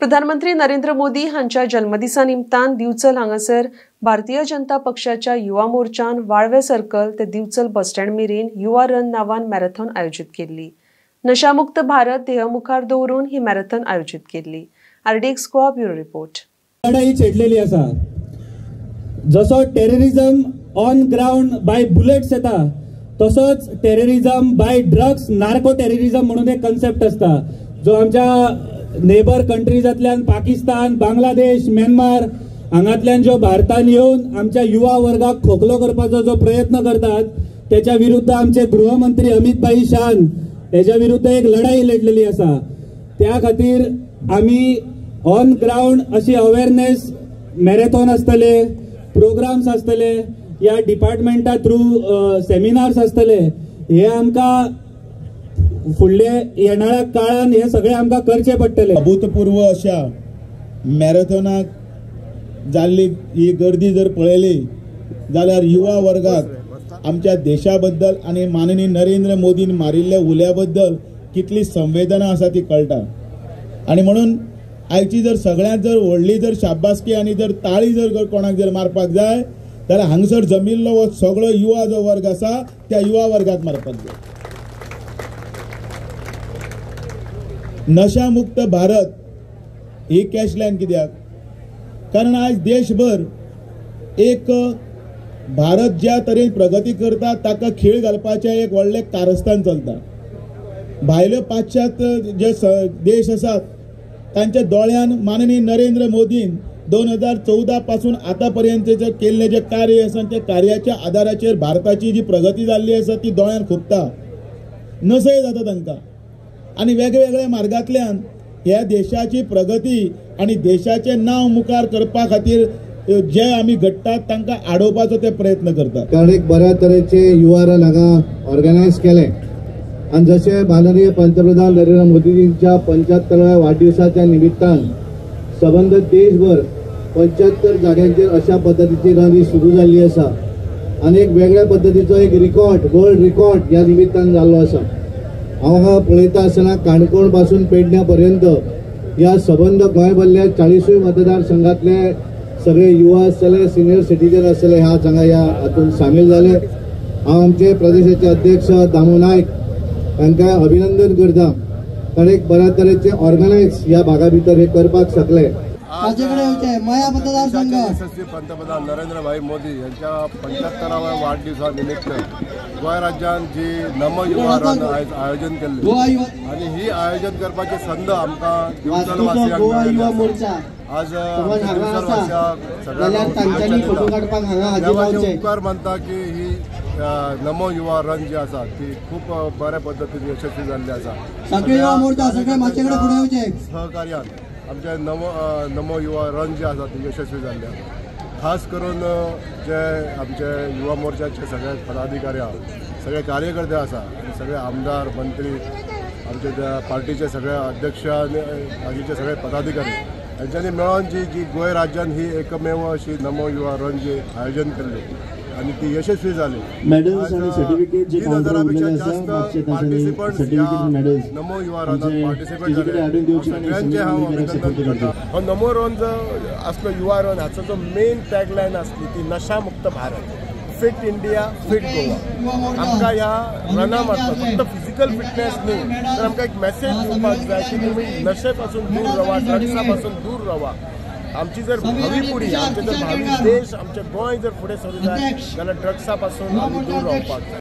प्रधानमंत्री नरेंद्र मोदी हांच्या जन्मदिसा निमतान दिवचल हांगासर भारतीय जनता पक्षाच्या युवा मोर्चान वाळवे सर्कल ते दिवचल बस स्टँड मेरेन युवा रन नावान मॅरेथॉन आयोजित केल्ली। नशामुक्त भारत ध्येय मुखार दवरून ही मॅरेथॉन आयोजित केल्ली। RDX Goa bureau report. लढाई छेडलेली आसा। जसो terrorism on ground by bullets येता तसोच terrorism by drugs, narco terrorism म्हणून एक कन्सेप्ट आसता जो आमच्या नेबर कंट्रीजांतल्यान पाकिस्तान, बांगलादेश, म्यानमार हांगांतल्यान जो भारतान येवन आमच्या युवा वर्गाक खोकलो करपाचो जो प्रयत्न करतात त्याच्या विरुद्ध आमचे गृहमंत्री अमित भाई शान हेच्या विरुद्ध एक लढाई लढलेली आसा। त्या खातीर आमी ऑन ग्रावंड अशी अवेअरनेस मॅरेथॉन आसतले, प्रोग्राम्स आसतले, या डिपार्टमेंटा थ्रू सेमिनार्स आसतले। हे आमकां फुडले येणाऱ्या काळान हे सगळे आमकां करचे पडटले। अभूतपूर्व अशा मॅरेथॉनाक जाल्ली ही गर्दी जर पळयली जाल्यार युवा वर्गाक आमच्या देशा बद्दल आनी माननीय नरेंद्र मोदीन मारिल्ल्या उल्या बद्दल कितली संवेदना आसा ती कळटा। आनी म्हणून आयची जर सगळ्यांत जर व्हडली जर शाबासकी आनी जर ताळी जर कोणाक जर मारपाक जाय जाल्यार हांगसर जमिल्लो हो सगळो युवा जो वर्ग आसा त्या युवा वर्गाक मारपाक जाय। नशामुक्त भारत ही कॅशलायन कित्याक? कारण आज देशभर एक भारत ज्या तरेन प्रगती करता ताका खीळ घालपाचें एक व्हडलें कारस्थान चलता। भायले पाश्चात्य जे देश आसात तांच्या दोळ्यान माननीय नरेंद्र मोदीन 2014 पासून आतां पर्यंत जे केल्लें जें कार्य आसा त्या कार्याच्या आदाराचेर भारताची जी प्रगती जाल्ली आसा ती दोळ्यान खुपता, नसय जाता तांकां आनी वेगवेगळ्या मार्गांतल्यान ह्या देशाची प्रगती आनी देशाचें नांव मुखार करपा खातीर जे आमी घडटात तांकां आडोवपाचो ते प्रयत्न करतात। कारण एक बऱ्या तरेचे युवा रन हांगा ऑर्गनायज केलें आनी जशें माननीय पंतप्रधान नरेंद्र मोदीजींच्या 75व्या वाडदिवसाच्या निमित्तान सबंद देशभर 75 जाग्यांचेर अशा पद्दतीची रन ही सुरू जाल्ली आसा आनी एक वेगळ्या पद्दतीचो एक रिकॉर्ड, वर्ल्ड रिकॉर्ड ह्या निमित्तान जाल्लो आसा। हांव हांगा पळयता आसतना काणकोण पासून पेडण्या पर्यंत ह्या सबंद गोंय भरल्या 40 मतदारसंघातले सगळे युवा आसतले, सिनियर सिटीजन आसतले ह्या हांगा ह्या हातूंत सामील जाले। हांव आमचे प्रदेशाचे अध्यक्ष दामू नायक तांकां अभिनंदन करता कारण एक बऱ्या तरेचे ऑर्गनायज ह्या भागा भितर हे करपाक शकले। यशस्वी पंतप्रधान नरेंद्रभाई मोदी यांच्या 75व्या वाढदिवसानिमित्त गोंय राज्यान जी नमो युवा रन आयज आयोजन केल्लें आनी ही आयोजन करपाची संद आमकां दिवचलवासियांक मेळ्ळी। आज दिवचलवासियांक सगळ्यांक उपकार मानता की ही नमो युवा रन जी आसा ती खूब बऱ्या पद्दतीन यशस्वी जाल्ली आसा। सहकार्यान आमचे नमो युवा रन जे आसा ती यशस्वी जाल्ली आसा। खास करून जे आमचे युवा मोर्चाचे सगळे पदाधिकारी आसा, सगळे कार्यकर्ते आसा आनी सगळे आमदार, मंत्री, आमचे त्या पार्टीचे सगळे अध्यक्ष आनी बाकीचे सगळे पदाधिकारी हेंच्यांनी मेळोन जी जी गोंय राज्यान ही एकमेव अशी नमो युवा रन जी आयोजन केल्ली आनी ती यशस्वी जाली। मेडल्स आणि सर्टिफिकेट जे 3000 पेक्षा जास्त पार्टिसिपंट्स नमो युवा रनात पार्टिसिपेट जाले। सगळ्यांचे हांव अभिनंदन करता। हो नमो रन जो आसलो युवा रन हाचो जो मेन टॅगलायन आसली ती नशामुक्त Bharat, fit India, fit Goa. आमकां ह्या रना मार्फत फक्त फिजिकल फिटनेस न्ही तर आमकां एक मॅसेज दिवपाक जाय की तुमी नशे पासून दूर रावा, ड्रग्सा पासून दूर रावा। आमची जर भावी पिढी, आमचे जर भावी देश, आमचे गोंय जर फुडें सरूं जाय जाल्यार ड्रग्सा पासून आमी दूर रावपाक जाय।